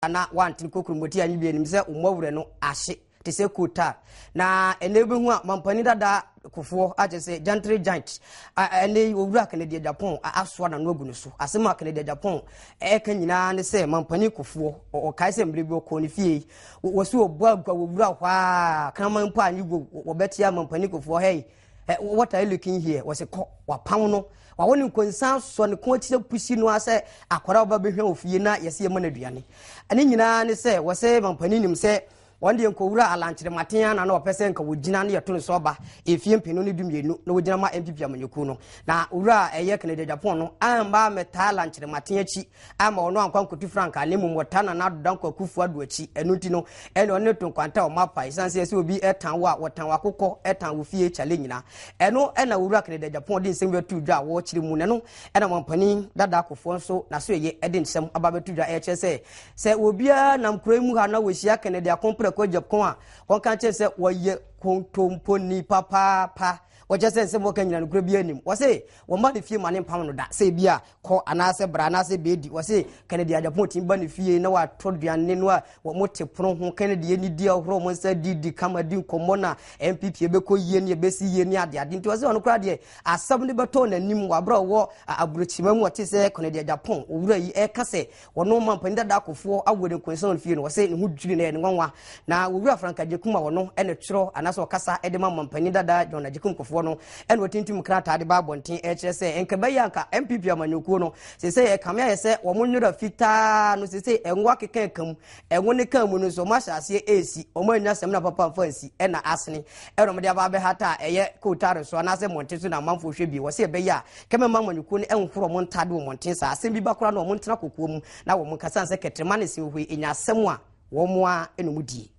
Na wantene kokuromoti anyi bi anim sɛ wɔn awura no ahye te sɛ kootaa. Na ɛnɛ wobɛhu a mampanin dada kofoɔ akyɛ sɛ gentry giant ɛnɛ yi owura Kennedy Agyapong asoa n'ano agu ne so. Asɛm a Kennedy Agyapong ɛka nyinaa ne sɛ mampanin kofoɔ ɔkae sɛ mmerɛ bi ɔkɔɔ ne fie wɔsi ɔbɔ agua wɔwura hɔ a kraman mpo anyi go wɔbɛtea mampanin kofoɔ hɛi what are you looking here? Wɔsi kɔ wapam no wawo ne nkonsa sɔ ne kɔn akyi pusi no asɛ akwadaa ɔba bɛhwɛ wɔ fie na yɛsi yɛ ma no aduane. Ɛne nyinaa ne sɛ wɔsɛ mampanin nim sɛ wɔn deɛ nkɔwura alankyerematen ana na wɔpɛ sɛ nka wɔgyina ne yɛto no sɛ ɔba efie mpenu ne 12 na wɔgyina ma NPP amanyɔkuo no. Na owura a ɛyɛ Kennedy Agyapong no amba mɛtaa alankyerematen akyi ama ɔno ankɔ ankɔtu frankaa, na mmom wɔtaa Nana Addo Dankwa Akufo Addo akyi. Ɛno nti no ɛne ɔne to nkwanta a ɔma pa ɛsiane sɛ sɛ obi ɛtan wo a wɔtan w'akokɔ ɛtan wo fie kyale nyina. Ɛno ɛna owura Kennedy Agyapong de nsɛm bi ato dwa a wɔkyerɛ mu, na ɛno ɛna mampanin dada akofoɔ nso n'aso ɛyɛ ɛde nsɛm aba abɛto dwa ɛkyerɛ sɛ sɛ obiara nam kuro yi mu ha na wɔhyia Kennedy Akompreko Agyapong a wɔnka kyerɛ sɛ wɔyɛ kontomponi papaapa. Wɔkyerɛ sɛ nsɛm wɔka nyina nokorɛ biara nim. Wɔse wɔma ne fie ma ne mpam no da sɛ ebi a kɔ anaasɛ bra anaasɛ beedi. Wɔse Kennedy Agyapong tumi ba ne fie na watɔ aduane no a wɔn te pono ho. Kennedy ani di ahorow wɔn nsa didi kama di nkɔmmɔ na NPP ɛbɛkɔ yie ne ɛbɛsi yie ne ade ade. Nti wɔse ɔno koraa deɛ asɛm no bɛtɔ n'anim wɔ abere a ɔwɔ aburokyima mu. Ɔte sɛ Kennedy Agyapong owura yi ɛka sɛ wɔn mampanin dada akofoɔ awo ne nkonsa wɔn fie no, wɔse ne ho dwiri na ɛyɛ ne nwanwa. Na owura Frank Agyekum a wɔno ɛna twerɛ anaasɛ ɔkasa de ma mampanin dada John Agyekum Kufuor no ɛna ɔtintim krataa de ba abɔnten ɛkyerɛ sɛ nka bɛyɛ anka NPP amanyɔkuo no sese ɛkame ayɛ sɛ wɔn nwera fitaa no sese ɛngo akeka ɛka mu, ɛngo ne ka mu no nso wɔn ahyɛ aseɛ ɛresi, wɔn anya sɛmina papa mfa nsi ɛna asene ɛna wɔn de aba abɛhata a ɛyɛ kootaare so anaasɛ mmɔnten so na amanfoɔ hwɛ bi. Wɔse ɛbɛyɛ a kɛmɛma amanyɔkuo no ɛnhoro wɔn ntaade wɔ mmɔnten saa asɛm bi ba koraa na wɔn ntena kokoa mu na wɔn nkasa sɛ kɛtrɛma ne sɛ ɛnya asɛm a wɔn a ɛna wɔn die.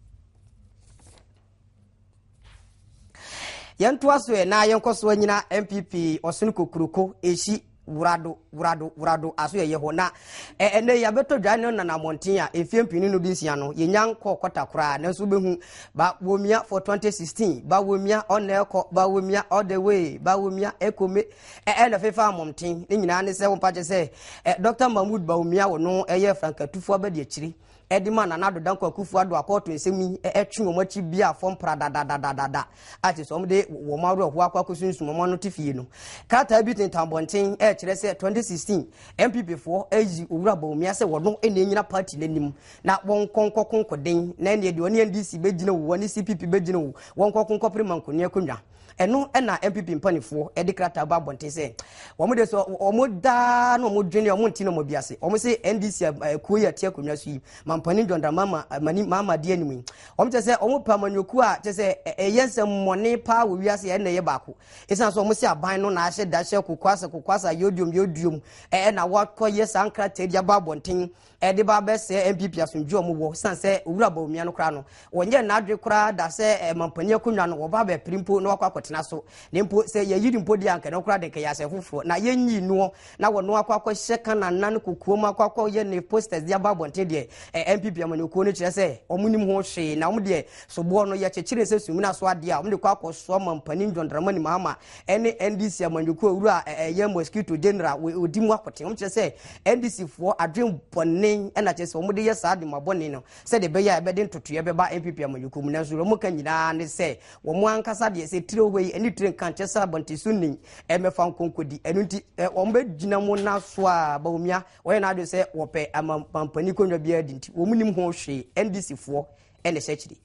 Yɛntoa so ɛ na yɛnkɔ so anyina NPP ɔsono kokuroko ehyi wurado wurado wurado aso yɛyɛ hɔ na ɛnɛ yɛabɛtɔ dwa ne nana mmɔnten a mfie mpini no de nsia no yɛnya nkɔ kɔta koraa, nanso wobɛhu ba wɔmia for 2016 ba wɔmia ɔna ɛkɔ ba wɔmia all the way ba wɔmia ɛkɔme ɛna fefa mmɔnten ne nyinaa ne sɛ wɔmpa kyɛ sɛ Dr. Mahmood Bawumia wɔ no ɛyɛ frankatufoɔ abɛdi akyiri ɛde ma Nana Addo Dankwa Akufo-Addo akɔɔto nsɛm yi ɛtwe wɔn akyi bi a fam pradadadadada a kyerɛ sɛ wɔn de wɔn awerɛhoɔ akɔ akɔsunsum wɔn ano te fie no. Krataa bi tentam abɔnten ɛkyerɛ sɛ 2016 NPP foɔ ayi Owura Bawumia sɛ wɔno na ɛnyina party no anim na wɔn nkɔ konkoden na ɛneɛ deɛ ɔne NDC bɛgyina o, wɔne CPP bɛgyina o, wɔn nkɔ konkɔpere mankoni akonnwa. Ɛno na NPP mpanimfoɔ de krataa ba abɔnten sɛ wɔn de sɛ wɔn daa na wɔn dwene wɔn nti na wɔn bi ase. Wɔn se NDC kuo yi ɛte akonnwa so yi, mampanin John Dramani Mahama di anim yi, wɔn kyɛ sɛ wɔn pɛ amanyɔkuo a kyɛ sɛ ɛyɛ nsɛmmɔne paa wɔ wiase ɛna ɛyɛ baako. Ɛsiane sɛ wɔn se aban no na ahyɛ da hyɛ kokoasa kokoasa yɛodiom yɛodiom ɛna wɔakɔ yɛ saa nkrataa de aba abɔnten ɛde ba abɛsɛe NPP asomdwoe a wɔwɔ san sɛ Owura Bawumia no koraa no, wɔnyɛɛ n'adwene koraa da sɛ mampanin akonnwa no wɔba abɛpere mpo na wakɔ akɔtena so. Na mpo sɛ yɛyi no mpo deɛ anka ɛno koraa de nka yɛ asɛm foforɔ. Na yɛnyi noɔ na wɔno akɔ akɔhyɛ Canaan ne kokoam akɔ akɔyɛ ne posters de aba abɔnten deɛ, NPP amanyɔkuo no kyerɛ sɛ wɔn nim ho hwee na wɔn deɛ soboɔ no yɛkyekyere sɛ sumina so adeɛ a wɔn de kɔ akɔsoa mampanin John Dramani Mahama ɛne NDC amanyɔkuo owura ɛyɛ Mosquito General wɔdi mu akoten. Wɔn kyerɛ sɛ NDC foɔ adwen bɔne ɛna kyerɛ sɛ wɔn de yɛ saa adwuma bɔne no sɛdeɛ ɛbɛyɛ a ɛbɛde ntotoeɛ bɛba NPP amanyɔkuo mu. Nanso wɔn ka nyinaa ne sɛ wɔn ankasa deɛ sɛ tire hɔ yi ɛne tire nka nkyɛ sɛ abɔnten so ni ɛmɛfa nkonkodi. Ɛno nti wɔn bɛgyina mu na so a Bawumia wɔyɛ n'adwene sɛ wɔpɛ amampanin konnwa biara di nti wɔn nim ho hwee. NDC foɔ ɛna ɛhyɛ akyire.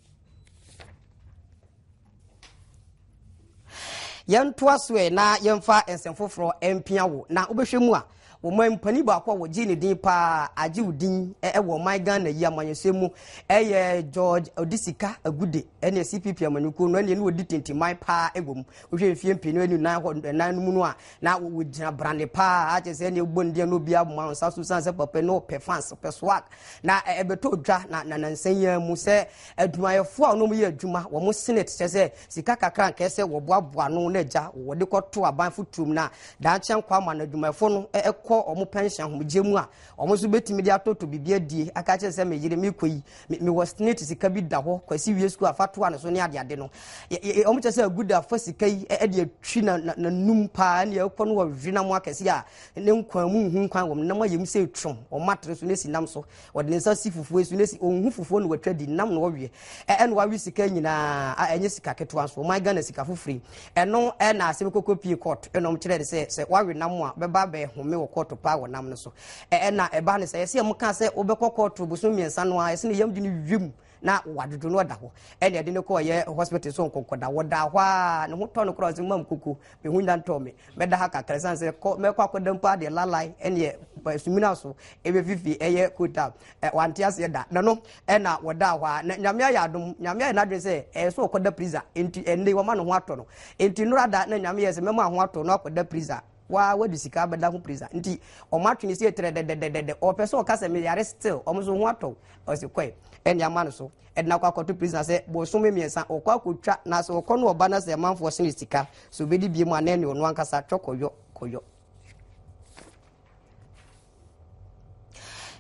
Yɛntoa so ɛ na yɛmfa nsɛm foforɔ mpia wo. Na wobɛhwɛ mu a, wɔn mpanin baako a wɔgye ne din paa agye wo din wɔ ɔman Ghana yi amanyɔsɛm mu ɛyɛ George Odisika Agude ɛne CPP amanyɔkuo no ɛne ne wɔdi tintiman paa ɛwɔ mu. Wohwɛ mfie mpenu ne nan hɔ nan no mu no a na wɔgyina brane paa akyɛ sɛ ɛne ɛbɔ ne din no obi aboma nsa so sane sɛ papa no ɔpɛ fans ɔpɛ swag. Na ɛbɛtɔ dwa na nansa yi ara mu sɛ adwumayɛfoɔ a wɔn yɛ adwuma wɔn senate kyɛ sɛ sika kakra nkɛɛ sɛ wɔboaboa ano na agya wɔde kɔto aban fotuom na daakye nkɔ ama no adwumayɛfoɔ no ɛkɔ kɔ wɔn pension ahomegyeɛ mu a, wɔn nso bɛtumi de atoto biribi adie, aka akyerɛ sɛ me yere mekɔ yi, me mewɔ senate sika bi da hɔ, Kwasi wie sukuu afa toa ne so ne adeade no. Wɔn kyerɛ sɛ Aguda afa sika yi de atwi na n'anum paa, ɛne ɛkɔ no wɔwe nam akɛse a ne nkwan mu nhu nkwan wɔm, nam ayɛ mu sɛ etwom, wɔn atere so ne si nam so, wɔde ne nsa si fufuo so ne si, ɔnhu fufuo na watwa di, nam na ɔweɛ, ɛna wawe sika nyinaa, a ɛnyɛ sika ketewa nso, ɔman Ghana sika foforɔ yi, ɛno ɛna asɛm kɔkɔ pie court, ɛna wɔn kyerɛ ne sɛ sɛ wawe nam a bɛba abɛhome wɔ court paa wɔ nam no so, ɛna ɛba ne sɛ yɛsɛ yɛn ka sɛ wobɛkɔ court bosom mmiɛnsa no a, yɛsɛ ne yam de ne wiem na wadodo no ɔda hɔ, ɛna ɛde no kɔ ɔyɛ hospital so nkɔnkɔda, wɔda hɔ a ne ho tɔ no koraa, ɔsɛ mam koko me ho nya ntɔ me, mɛda ha kakra san sɛ kɔ mɛkɔ akɔda mpo adeɛ lalai ɛneɛ sumina so ɛbɛfifi ɛyɛ kota ɛ wante aseɛ da na no ɛna wɔda hɔ a na Nyame ayɛ adom, Nyame ayɛ n'adwene sɛ ɛyɛ so ɔkɔda prison, nti ɛnne wɔma ne ho atɔ no, nti nora da na Nyame yɛ sɛ mɛma ho atɔ no akɔda prison, waa wadi sika abɛda ho prison, nti ɔmo atwe ne sie trɛ dɛdɛdɛdɛ, ɔpɛ sɛ ɔka sɛ meyare still, ɔmo so ho atɔ ɔsi kɔɛ ɛne ama no so ɛde no akɔ akɔto prison sɛ bosome mmiɛnsa ɔkɔ akɔtwa, na sɛ ɔkɔ no ɔba na sɛ amanfoɔ sene sika sɛ obɛdi bie mu anaa ne ɔno ankasa twɔ kɔyɔ kɔyɔ.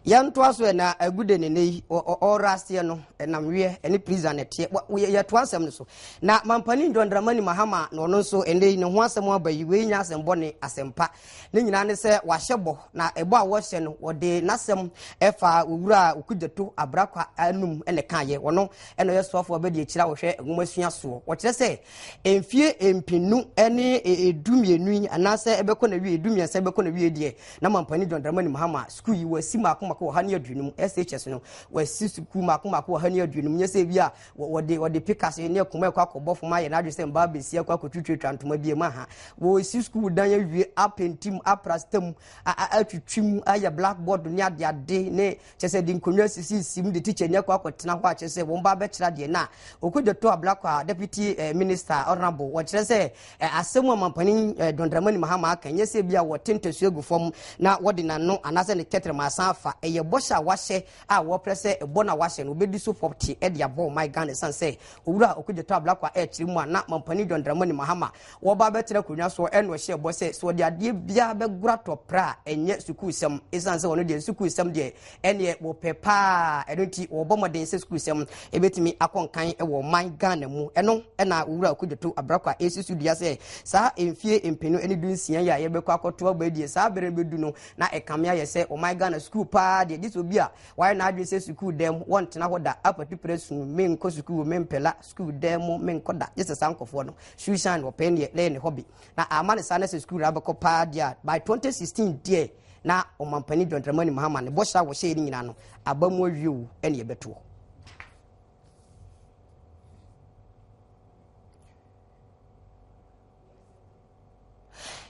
Yɛntoa so ɛna agude ne ne yi ɔra aseɛ no ɛnam wiɛ ɛne prison ɛteɛ yɛtoa asɛm no so na mampanin John Dramani Mahama na ɔno nso ɛnɛ yi ne ho asɛm aba yi, wei nyɛ asɛm bɔne, asɛmpa ne nyinaa ne sɛ wahyɛ bɔ, na ɛbɔ a wɔhyɛ no wɔde n'asɛm ɛfa owura Okudzeto Ablakwa anum ɛna kaayɛ, wɔno ɛna ɔyɛ soafoɔ bɛde akyire a wɔhwɛ nwoma sua soɔ, wɔkyerɛ sɛ mfie mpenu ne 12 yi anaasɛ ɛbɛkɔ na wie 13 ɛbɛkɔ na wie deɛ na mampanin John Dramani Mahama sukuu yi wɔasi mako mako 150 SHS no wɔasi sukuu mako mako 150, nyɛ sɛ bi a wɔde wɔde pikase ne akuma ɛkɔ akɔbɔ fam ayɛ n'adwene sɛ mbaa bɛsi akɔ akɔtwitwatwa ntoma bi mu aha, wɔsi sukuu dan awie apɛntim aprasta mu atwitwim ayɛ blackboard ne adeade ne kyɛ sɛ de nkonnwa sisisi mu de teacher ni akɔ akɔtena hɔ a kyerɛ sɛ wɔn ba bɛkyerɛ adeɛ na Okudzeto Ablakwa deputy minister honorable wɔkyerɛ sɛ asɛm a mampanin John Dramani Mahama aka nyɛ sɛ bi a wɔte ntasuo agu fam na wɔde n'ano anaasɛ ne tɛtrɛma asan afa, ɛyɛ bɔhyɛ a wahyɛ a wɔpɛ sɛ ɛbɔ no a wahyɛ no wɔbɛdi so pɔpte de abɔ ɔman Ghana, ɛsiane sɛ owura Okudzeto Ablakwa ɛrekyerɛ mu a na mampanin John Dramani Mahama wɔba bɛtena akonnwa soɔ ɛna ɔhyɛ bɔ sɛ sɛ ɔde adeɛ biara bɛgora tɔprɛ a ɛnyɛ sukuusɛm, ɛsiane sɛ ɔno deɛ sukuusɛm deɛ ɛneɛ wɔpɛ paa, ɛno nti wɔbɔ mmɔden sɛ sukuusɛm ɛbɛtumi akɔ nkan wɔ ɔman Ghana mu. Ɛno ɛna owura Okudzeto Ablakwa ɛsi so dua sɛ saa mfie 2016 yi a yɛbɛkɔ akɔto aba die saa berɛ no bɛdu no na ɛkame ayɛ sɛ ɔman Ghana sukuu paa deɛ gye sɛ obi a wayɛ n'adwene sɛ sukuu dɛm wɔntena hɔ da apatu prɛ su menkɔ sukuu mempɛla sukuu dɛm mu menkɔ da gye sɛ saa nkɔfoɔ no shoe shine wɔpɛ neɛ na yɛ ne hobby na ama ne saa na sɛ sukuu na abɛkɔ paa deɛ a by 2016 deɛ na ɔmampanin John Dramani Mahama ne bɔhyɛ a wɔhyɛ no nyinaa no aba mu awie o ɛne yɛbɛtoɔ.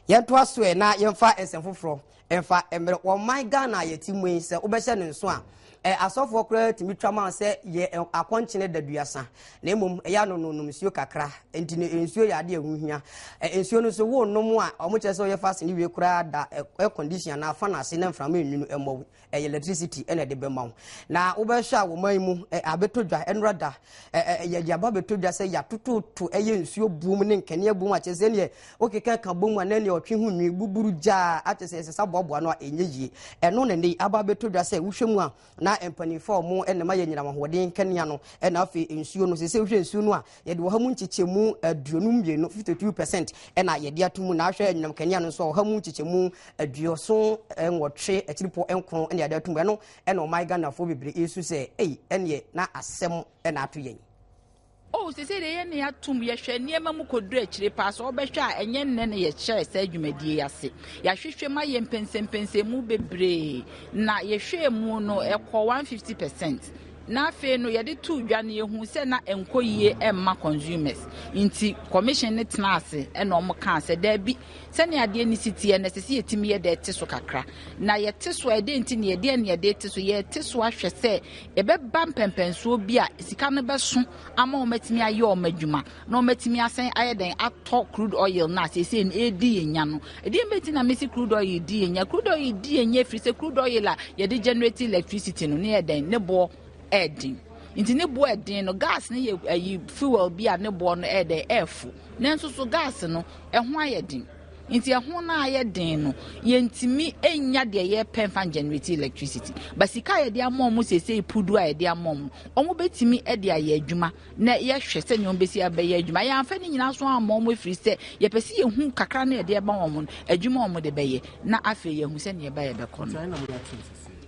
Yɛntoa so ɛ na yɛmfa nsɛm foforɔ mfa mmerɛ wɔn Ghana a yɛte mu yi, sɛ wobɛhyɛ ne nso a asɔfoɔ koraa tumi twa ma sɛ yɛ akɔnkyene daduasa na mmom ɛyɛ ano no nom nsuo kakra, nti no nsuo yɛ adeɛ a ɛho hia. Nsuo no nso wonom a wɔn kyerɛ sɛ ɔyɛ fast ne wie koraa da air condition anaa fa no ase na mframa enwunu ɛmmɔ wo, ɛyɛ electricity ɛna ɛde bɛma wo. Na wobɛhwɛ a wɔn man mu abɛtɔ dwa ɛnora da yɛde aba abɛtɔ dwa sɛ yɛatototo ɛyɛ nsuo buom ne nkanea buom akyɛ sɛ neɛ wokeka ka bom a na neɛ ɔtwe ho nwi buburu gyaa akyɛ sɛ ɛsɛ sɛ aboaboa no a ɛnyɛ yie. Ɛno na ne aba abɛtɔ dwa sɛ wohwɛ mu a na mpanimfoɔ a wɔn ɛna ma yɛ nyinam ahoɔden nkanea no ɛna afei nsuo no sɛ sɛ wohwɛ nsuo no a yɛde 52% 52% ɛna yɛde ato mu, na ahwɛ anyinam kanea no nso 88.89% ɛna yɛde ato mu. Ɛno ɛna ɔman Ghanafoɔ bebree esu sɛ ɛyi ɛneɛ na asɛm ɛna ato yɛn. Oh, sese deɛ yɛn ne atum yɛhwɛ nneɛma mu kɔduru akyire paa sɛ wɔbɛhwɛ a ɛnyɛ nnɛ na yɛhyɛɛ saa dwumadie yi ase. Yɛahwehwɛ mu ayɛ mpɛnsɛmpɛnsɛmu bebree na yɛhwɛɛ mu no ɛkɔ 150%. Na afei no yɛde too dwa no yɛhu sɛ na ɛnkɔ yie ɛmma consumers, nti commission ne tena ase ɛna wɔn kaa sɛ daabi, sɛnea adeɛ no si teɛ no ɛsɛ sɛ yɛtumi yɛ dɛ te so kakra. Na yɛte so a ɛdeɛ nti na yɛdeɛ na yɛde te so, yɛte so ahwɛ sɛ ɛbɛba mpɛmpɛnsoɔ bi a sika no bɛso ama wɔn atumi ayɛ wɔn adwuma na wɔn atumi asan ayɛ dɛn atɔ crude oil no a seesei no ɛredi yɛn nya no. Ɛdeɛ mbɛti na mesi crude oil di yɛn nya? Crude oil di yɛn nya ɛfiri sɛ crude oil a yɛde generate electricity no ne yɛ dɛn ne boɔ ɛɛden, nti ne boɔ ɛden no gas no yɛ ɛyi fuel bi a ne boɔ no ɛɛdɛn ɛɛfo, nanso so gas no ɛho ayɛ den. Nti ɛho no ayɛ den no, yɛntumi nnya deɛ yɛpɛ mfa generate electricity. But sika a yɛde ama wɔn seesei, pudu a yɛde ama wɔn no, wɔbɛtumi de ayɛ adwuma na yɛhwɛ sɛnea wɔbɛsi abɛyɛ adwuma. Yɛamfa ne nyinaa so amma wɔn ɛfiri sɛ yɛpɛ sɛ yɛhu kakra no yɛde ɛma wɔn no, adwuma a wɔde bɛyɛ na afei yɛhu sɛnea ɛbɛyɛ bɛkɔ no.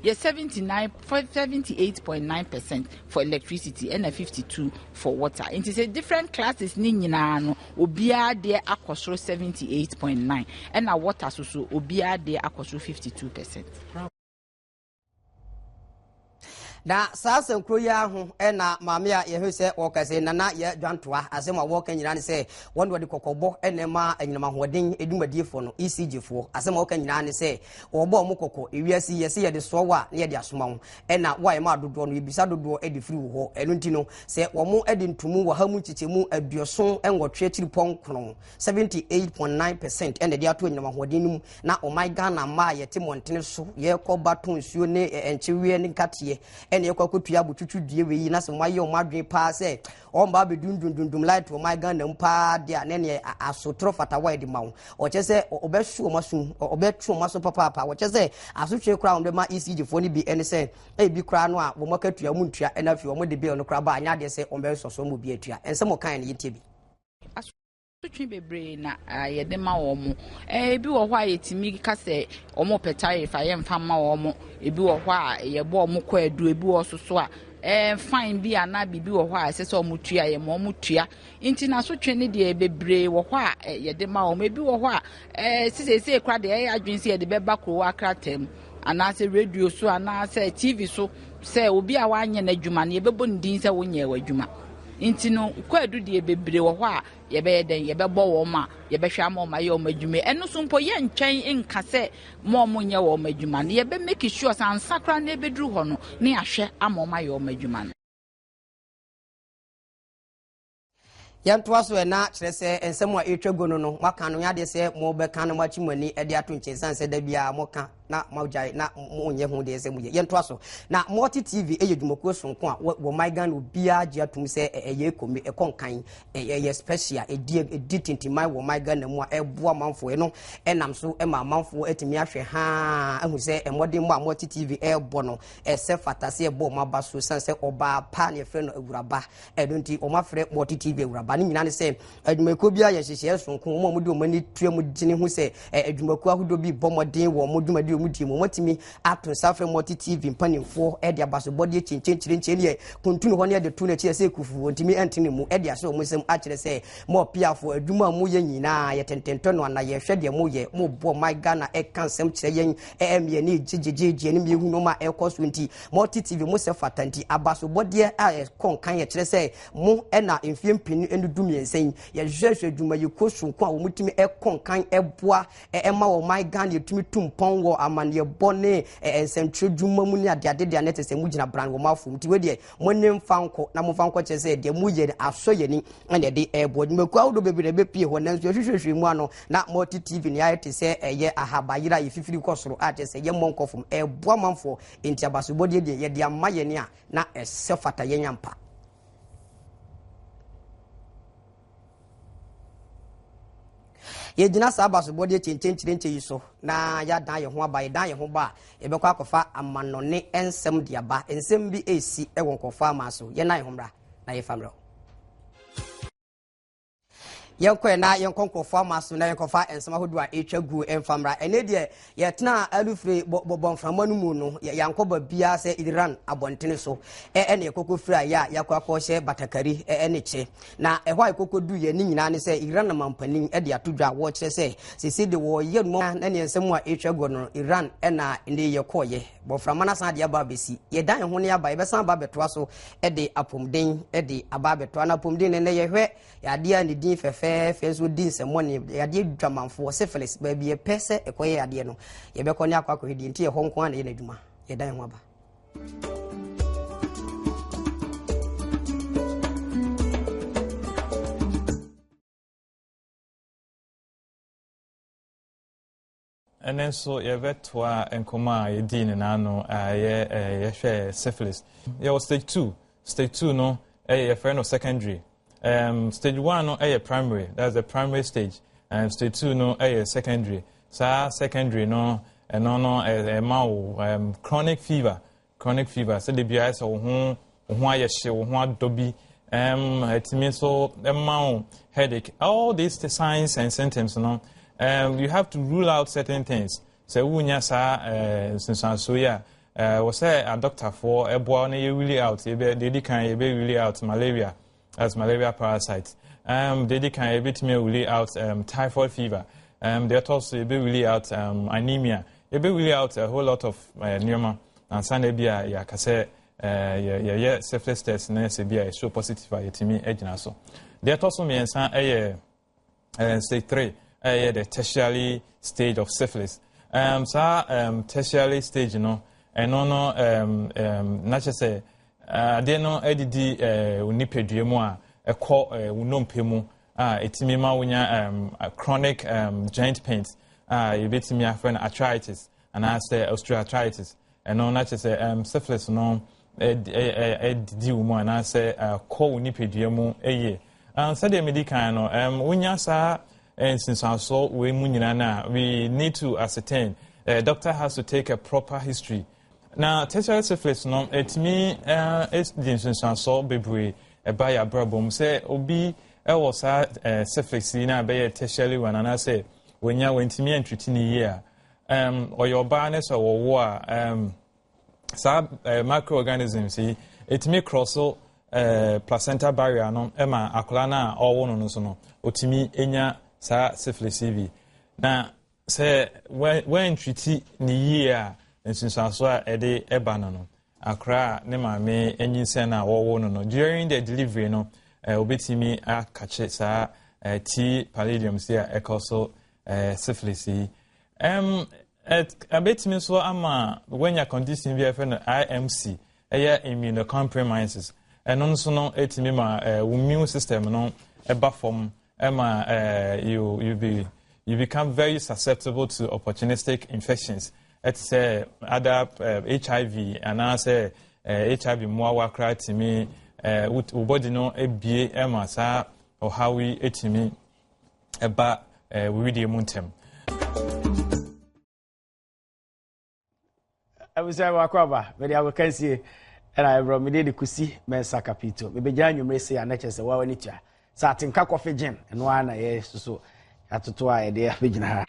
Yɛ 79 78.9% for electricity ɛna 52 for water. Nti sɛ different classes ne nyinaa no, obiara deɛ akɔ soro 78.9, ɛna water so so obiara deɛ akɔ soro 52%. Na saa asɛnkuro yi ara ho na maame a yɛhwɛ sɛ wɔka sɛ Nana yɛ dwantoa asɛm a wɔka nyinaa ne sɛ wɔn de wɔde kɔkɔbɔ na ɛma anyinam ahoɔden adwumadiefoɔ no, ECG foɔ. Asɛm a wɔka nyinaa ne sɛ wɔbɔ wɔn kɔkɔ, ewiase yi yɛsɛ yɛde soa wo a na yɛde asoma wo, ɛna wo a yɛma dodoɔ no yɛbisa dodoɔ de firi wo hɔ. Ɛno nti no sɛ wɔn de ntomu wɔ ha mu nkyekyɛmu 88.9, 78.9%, ɛna ɛde ato anyinam ahoɔden no mu na ɔman Ghana mma a yɛte mmɔntene so yɛkɔ ba tɔn nsuo ne nkyeweɛ ne nkateɛ ɛna yɛkɔ akɔtua abotwitwi due wei yi na sɛ wɔayɛ wɔn adwene paa sɛ wɔn ba abɛdundundundum light wɔ ɔman Ghana mu paa deɛ a ne neɛ asotorɔ fata wɔ yɛde ma wo ɔkyɛ sɛ ɔbɛhwe wɔn aso ɔbɛtwe wɔn aso papaapa. Wɔkyɛ sɛ asotwe koraa wɔn bɛma ECG foɔ no bi ɛne sɛ ebi koraa no a wɔn akatua wɔn ntua ɛna afei wɔn de bill no koraa ba anyɛ adeɛ sɛ wɔn bɛsɔ so wɔn obi atua. Nsɛm ɔkan no yɛntie bi. Asotwe bebree na yɛde ma wɔn. Ebi wɔ hɔ a yɛtumi ka sɛ wɔpɛ tariff a yɛmfa mma wɔn. Ebi wɔ hɔ a yɛbɔ wɔn kɔ adu, ebi wɔ so so a fine bi anaa biribi wɔ hɔ a ɛsɛ sɛ wɔn tua, yɛma wɔn tua. Nti n'asotwe no deɛ bebree wɔ hɔ a yɛde ma wɔn. Ebi wɔ hɔ a sisiesie kora deɛ ɛyɛ adwene sɛ yɛde bɛba kurow akrataa mu anaasɛ radio so anaasɛ TV so sɛ obi a wanyɛ n'adwuma no yɛbɛbɔ ne din sɛ wonyɛ w'adwuma. Nti no kwaadu deɛ bebree wɔ hɔ a yɛbɛyɛ dɛn, yɛbɛbɔ wɔn a yɛbɛhwɛ ama wɔn ayɛ wɔn adwuma. Ɛno so mpo yɛntwɛn nka sɛ mo a wɔnyɛ wɔn adwuma no, yɛbɛ make sure sɛ ansa koraa na ɛbɛduru hɔ no ne yɛahwɛ ama wɔn ayɛ wɔn adwuma no. Yɛntoa so ɛna kyerɛ sɛ nsɛm a ɛretwa gu no no moaka no nyɛ adeɛ sɛ mobɛka no moakyi mo ani de ato nkyɛn sane sɛ da biara moka na moagyae na monyɛ ho deɛ sɛ moyɛ. Yɛntoa so na Multi TV yɛ dwumakuo sonko a wɔ man Ghana obiara gye atom sɛ ɛyɛ ekomi, ɛkɔ nkan, ɛyɛ special, ɛdi ɛdi tintiman wɔ man Ghana mu a ɛboa amanfoɔ. Ɛno ɛnam so ma amanfoɔ atumi ahwɛ haa ahu sɛ mmɔden mu a Multi TV ɛrebɔ no ɛsɛ fata sɛ ɛbɔ wɔn aba so sane sɛ ɔbaa pa na yɛfrɛ no awuraba. Ɛno nti wɔafrɛ Multi TV awuraba. Ne nyinaa ne sɛ adwumakuo biara yɛ nhyehyɛeɛ sononko. Wɔn a wɔde wɔn ani tua mu gyene ho sɛ adwumakuo ahodoɔ bi bɔ mmɔden wɔ wɔn dwumadi a wɔdi mu. Wɔatumi ato nsa afrɛ Multi TV mpanimfoɔ de abasobɔdeɛ kyenkyenkyerenkye ne kuntunu hɔ ne de to n'akyi sɛ kufu wɔntumi nte ne mu de ahyɛ wɔn nsam akyerɛ sɛ mo apiafoɔ adwuma a moyɛ nyinaa yɛ tententɔ no ana yɛhwɛ deɛ moyɛ mobɔ my Ghana ɛka nsɛm kyerɛ yɛn ɛmmeɛ ne gyegyegyegye ne mmiɛhu nneɛma a ɛkɔ so nti Multi TV mo sɛ fata nti abasobɔdeɛ a ɛkɔ nkan yɛkyerɛ sɛ mo ɛna mfeɛ mpenu ne du mmiɛnsa yi yɛhwehwɛ adwumayɛkuo sononko a wɔtumi ɛkɔ nkan ɛboa ɛma wɔn man Ghana yɛtumi tu mpɔn wɔ amanneɛbɔ ne nsɛntwerɛ dwuma mu ne adeade deɛ ne te sɛ mo gyina bran wɔn afom nti wei deɛ mo ne mfa nkɔ na mo mfa nkɔ kyerɛ sɛ deɛ mo yɛ asɔ yɛn ni ɛna ɛde ɛboa adwumakuo ahodoɔ bebree na ɛbɛpie hɔ nanso yɛhwehwɛhwɛ mu ano na Multi TV ne ayɛ te sɛ ɛyɛ ahabayera a yɛfifiri kɔ soro a kyerɛ sɛ yɛmmɔ nkɔ fam ɛboa manfoɔ nti abasobɔdeɛ deɛ yɛde ama yɛn a na ɛsɛ fata yɛn ampa. Yɛgyina saa abasobɔdeɛ kyenkyenkyerenkye yi so na yɛadan yɛn ho aba. Yɛdan yɛn ho ba a, yɛbɛkɔ akɔfa amanɔne nsɛm de aba. Nsɛm bi resi wɔ nkurɔfoɔ aman so. Yɛnnan yɛn ho mmra na yɛmfa mmerɛ wo. Yɛnkɔɛ na yɛnkɔ nkurɔfoɔ ama so na yɛnkɔfa nsɛm ahodoɔ a ɛtwa guo mfa mmra. Ɛnɛ deɛ yɛtena alufire bɔmframa no mu no, yɛankɔ baabiara sɛ Iran abɔntene so ɛne yɛkɔkɔ firi ayɛ a yɛakɔ akɔhyɛ batakari ɛne kyɛ. Na ɛhɔ a yɛkɔkɔ du yɛ ne nyinaa ne sɛ Iran mampanin de ato dwa a wɔkyerɛ sɛ sese de wɔyɛ no na ne nsɛm a ɛtwa guo no Iran ɛna ne yɛkɔɔyɛ. Bɔmframa no asan de aba abɛsi. Yɛdan yɛn ho ne aba, yɛbɛsan aba abɛtoa so de apɔmuden de aba abɛtoa. Na apɔmuden no nnɛ yɛhwɛ Yadeɛ a ne din fɛfɛɛfɛ nso di nsɛmmɔne, yadeɛ dwamanfoɔ, syphilis, baabi yɛpɛ sɛ ɛkɔyɛ yadeɛ no, yɛbɛkɔ ne akɔ akɔhwɛ deɛ nti ɛhɔ nko ara na ɛyɛ n'adwuma. Yɛdan ho aba. Ɛnnɛ nso yɛbɛtoa nkɔmmɔ a yɛdii ne n'ano a ɛyɛ yɛhwɛ syphilis. Yɛwɔ stage 2. Stage 2 no ɛyɛ yɛfrɛ no secondary. Stage 1 no ɛyɛ primary, that's the primary stage. Stage 2 no ɛyɛ secondary. Saa secondary no, ɛno no ɛma wo chronic fever. Chronic fever, sɛdeɛ biara sɛ wo ho ayɛ hye, wo ho adɔ bi, ɛtumi nso ɛma wo headache. All these signs and symptoms no, you have to rule out certain things. Sɛ wonya saa nsunsuansoɔ yi a, wɔ sɛ adɔktafoɔ ɛboa no yɛ rule out. Yɛbɛ deɛ edi kan, yɛbɛ rule out malaria as malaria parasite. Deɛ edi kan, yɛbɛtumi rule out typhoid fever. Deɛ ɛtɔ so, yɛbɛ rule out anemia. Yɛbɛ rule out a whole lot of nneɛma ansa na bi a yɛaka sɛ yɛyɛ syphilis test na sɛ bi a yɛshow positive a, yɛtumi gyina so. Deɛ ɛtɔ so mmiɛnsa ɛyɛ stage 3, ɛyɛ the tertiary stage of syphilis. Saa tertiary stage no, ɛno no na kyerɛ sɛ adeɛ no adidi wo nipadua mu a ɛkɔ wo nnompe mu a ɛtumi ma wonya chronic joint pains a yɛbɛtumi afrɛ no arthritis anaasɛ osteoarthritis. Ɛno na kyerɛ sɛ syphilis no ɛdidi wo mu anaasɛ kɔ wo nipadua mu yie. Sɛdeɛ medi kan no, wonya saa nsunsuansoɔ wei mu nyinaa no a, we need to ascertain, doctor has to take a proper history. Na tertiary syphilis no ɛtumi di nsunsuansoɔ bebree ɛba yɛ abrabɔ mu. Sɛ obi ɛwɔ saa syphilis yi na abɛyɛ tertiary one anaasɛ wɔnya wɔntumi antreat ne yie a, ɔyɛ ɔbaa ne sɛ wɔwo a, saa microorganisms yi ɛtumi cross so placenta barrier no ma akwadaa no a ɔwɔ no so no, ɔtumi nya saa syphilis yi bi. Na sɛ wɔantreat ne yie a, nsunsuansoɔ a ɛde ɛba no, akwadaa a ne maame anyinsɛn a wɔwɔ no, during the delivery no, obetumi akakye saa T pallidum si a ɛkɔ so syphilis yi. Ɛbɛtumi nso ama wɔanya condition bi a yɛfrɛ no IMC, ɛyɛ immunocompromises. Ɛno nso no ɛtumi ma wo immune system no ɛba fam, ɛma you become very susceptible to opportunistic infections, ɛte sɛ other HIV anaasɛ HIV mmoawa koraa tumi wo body no ebie ɛma saa ɔhaw yi etumi ɛba wo widie mu ntɛm. Abusua, wakɔ aba mede agokansie ɛna ɛbrɔ mede de Kusi Mɛnsa Kapito mebɛgyina anwummere se a na kyerɛ sɛ woa w'ani tua sɛ Atenka Kɔfe Gyen. Ɛno ara na yɛ soso atoto a yɛde abɛgyina ha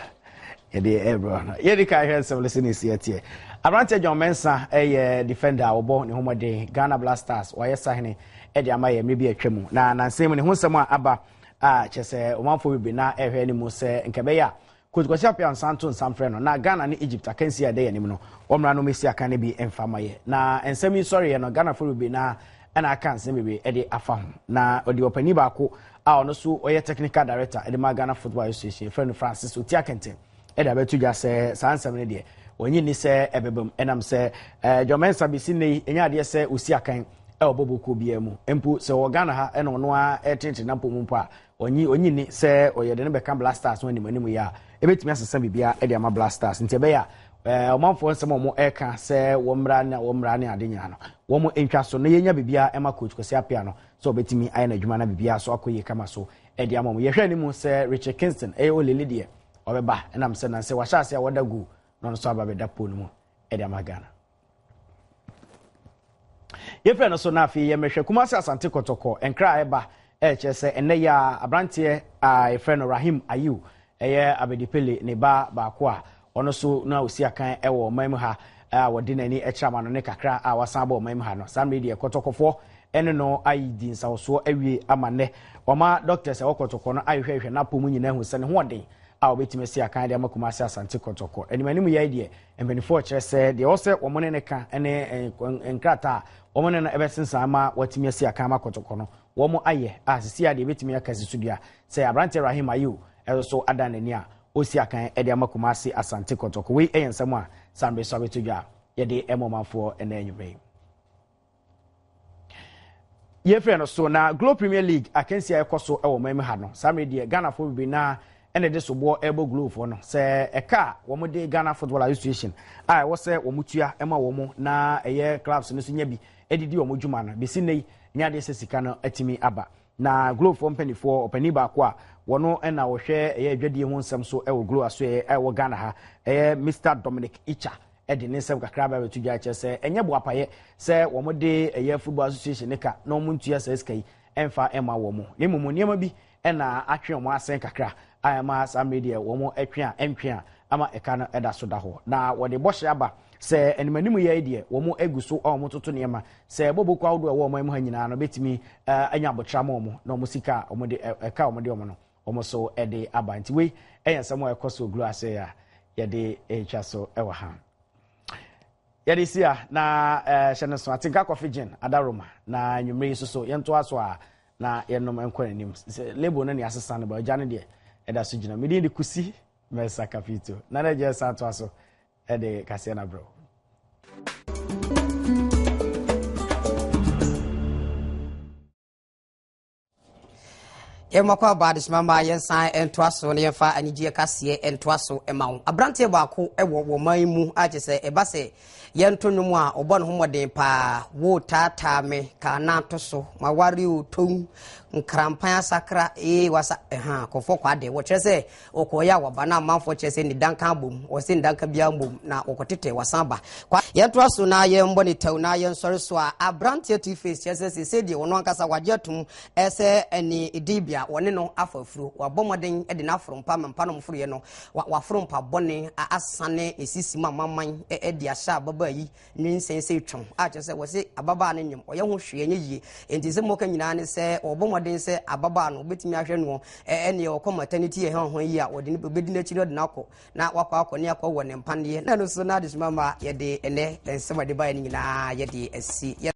yɛde ɛbrɔ no. Yɛdi ka hwɛ nsɛm no sɛ ne ɛsi ɛteɛ. Aberanteɛ John Mɛnsa ɛyɛ defender a wɔbɔ ne ho mmɔden Ghana Black Stars, wɔayɛ sahene ɛde ama yɛ mmerɛ bi atwa mu, na nansɛn mu ne ho nsɛm a aba a kyerɛ sɛ ɔmanfoɔ bebree na ɛhwɛ anim sɛ nka ɛbɛyɛ a Coach Kwasi Appiah nsa nto nsa mfrɛ no na Ghana ne Egypt akansi a ɛda yɛn anim no, wɔmmra no mmɛsi akan no bi mfa ma yɛ. Na nsɛm yi sɔreeɛ no, Ghanafoɔ bebree na ɛna aka nsɛm bebree de afa ho. Na ɔde ɔpanin baako a ɔno nso ɔyɛ technical director de ma Ghana Football Association, yɛfrɛ no Francis Oti Akenten, ɛde abɛto dwa sɛ saa nsɛm no deɛ, wɔnyi nni sɛ ɛbɛba mu, ɛnam sɛ John Mensah bɛsi nnɛ yi ɛnyɛ adeɛ sɛ ɔsi akan ɛwɔ bɔbɔkuo biara mu. Mpo sɛ ɔwɔ Ghana ha ɛna ɔno ara ɛtenetene nampɔ mu mpo a, ɔnyi ni sɛ ɔyɛ de no bɛka Black Stars ho anim anim yi a, ɛbɛtumi asesa biribiara de ama Black Stars. Nti ɛbɛyɛ a ɔmanfoɔ nsɛm a wɔn ɛka sɛ wɔn mmra na wɔn mmra ne ade nyinaa no, wɔn ntwa so na yɛnya biribiara ɛma Coach Kwasi Appiah no sɛ ɔbɛtumi ayɛ n'adwuma na biribiara so akɔ yie kama so ɛde ama wɔn. Yɛhwɛ anim sɛ Richard Kingston, ɛyɛ Olele deɛ, ɔbɛba, ɛnam sɛ nansɛ wahyɛ ase a wɔda goal na ɔno nso aba bɛda pole no mu ɛde ama Ghana. Yɛfrɛ no so na afei yɛmɛhwɛ Kumase Asante Kɔtɔkɔ nkra a ɛba ɛkyerɛ sɛ ɛnnɛ yɛ a aberanteɛ a yɛfrɛ no Rahim Ayew, ɛyɛ Abedipele ne ba baako a ɔno so na osi akan ɛwɔ ɔman mu ha a wɔde n'ani kyerɛ ama no ne kakra a wasan abɔ ɔman mu ha no, saa mmerɛ deɛ Kɔtɔkɔfoɔ ɛne no ayi di nsawosoɔ awie ama nnɛ wɔma doctors ɛwɔ Kɔtɔkɔ no ahwehwɛhwɛ n'apɔ mu nyinaa hu sɛ ne ho ɔden a wɔbɛtumi asi akan de ama Kumase Asante Kɔtɔkɔ. Anim anim yɛ deɛ mpanimfoɔ kyerɛ sɛ deɛ ɔsɛ wɔn ne ne ka ne nkrataa a wɔn ne no ɛbɛsensan ama wɔatumi asi akan ama Kɔtɔkɔ no, wɔn ayɛ a sisi a deɛ ebɛtumi aka si so dua sɛ aberanteɛ Rahim Ayew ɛso so ada n'ani a ɔsi akan de ama Kumase Asante Kɔtɔkɔ. Wei yɛ nsɛm a sanbere so abɛto dwa a yɛde ɛma ɔmanfoɔ ɛnɛ anwummerɛ yi. Yɛfrɛ no so na Glo Premier League akansi a ɛkɔ so wɔ ɔman mu ha no, saa mmerɛ deɛ Ghanafoɔ bebree naa ɛna de soboɔ ɛrebɔ Glofoɔ no sɛ ɛka a wɔde Ghana Football Association a ɛwɔ sɛ wɔn tua ma wɔn na ɛyɛ clubs no so nya bi ɛdidi wɔn dwuma no, bɛsi nnɛ yi nyɛ adeɛ sɛ sika no atumi aba. Na Glofoɔ mpanimfoɔ, ɔpanin baako a wɔno na ɔhwɛ ɛyɛ adwadie ho nsɛm so wɔ Glo asoɛeɛ a ɛwɔ Ghana ha, ɛyɛ Mister Dominic Icha de ne nsɛm kakra aba abɛto dwa kyerɛ sɛ ɛnyɛ boapayɛ sɛ wɔde ɛyɛ Football Association ne ka na wɔn ntua saa sika yi mfa mma wɔn, na mmom nneɛma bi na atwe wɔn asɛn kakra a ɛma saa mmerɛ deɛ wɔn twe a ɛntwe a ama ɛka no da so da hɔ. Na wɔde bɔhyɛ aba sɛ animanim yɛ yi deɛ wɔn agu so a wɔn toto nneɛma sɛ bɔbɔkuo ahodoɔ a ɛwɔ ɔman mu ha nyinaa no bɛtumi anya abotra ma wɔn na wɔn sika a wɔde ɛka a wɔde wɔn no wɔn so de aba. Nti wei ɛyɛ nsɛm a ɛkɔ so gulu ase a yɛde retwa so wɔ ha. Yɛde si a na hyɛ no so atenka kɔfe gin adaroma na anwummere yi soso yɛntoa so a na yɛnom nkɔ n'anim. Sɛ label no ne asesa no ba agya no deɛ ɛda so gyina. Medin de Kusi Mɛsa Kapito. Na na agya san toa so de kaseɛ no abrɛ wo. Yɛmmɔkɔ aba adesoma ma yɛnsan ntoa so na yɛmfa anigyeɛ kaseɛ ntoa so ma wo. Aberanteɛ baako wɔ wɔ man mu a kyerɛ sɛ ɛba sɛ yɛnto nnwom a ɔbɔ ne ho mmɔden paa. Wo taataa me ka na to so maware o tom nkrampan asakra ee wasa ɛha kɔfɔ kɔ ade wɔkyerɛ sɛ Wɔkɔeɛ a wɔaba na amanfoɔ kyerɛ sɛ nnidanka abom, wɔse nnidanka biara mbom na wɔkɔtetɛ wɔasan ba. Kwa. Yɛntoa so na yɛmbɔ ne tɛw na yɛnsɔre so a aberanteɛ Two Face kyerɛ sɛ seesei deɛ ɔno ankasa wagye atom sɛ ɛne Idibia wɔne no afa afuro. Wabɔ mmɔden de no aforo mpa ma mpa no ɔmforoeɛ no waforo mpa bɔne asane ne sisi mu amaman de ahyɛ ababaa yi nyinsɛn sɛ twam a kyerɛ sɛ wɔse ababaa no nyem ɔyɛ ho hwee ɛnyɛ yie enti sɛ mmɔka nyinaa ne sɛ wɔbɔ mmɔden sɛ ababaa no wobɛtumi ahwɛ noɔ ɛneɛ ɔkɔ maternity ɛhɛ ho yi a wɔde no bɛdi n'akyi no ɔde no akɔ na wakɔ akɔ ne akɔ wɔ ne mpaneɛ na ɛno so na adesoma ma yɛde ɛnɛ nsɛm a ɛde baeɛ no nyinaa yɛde asi yɛ.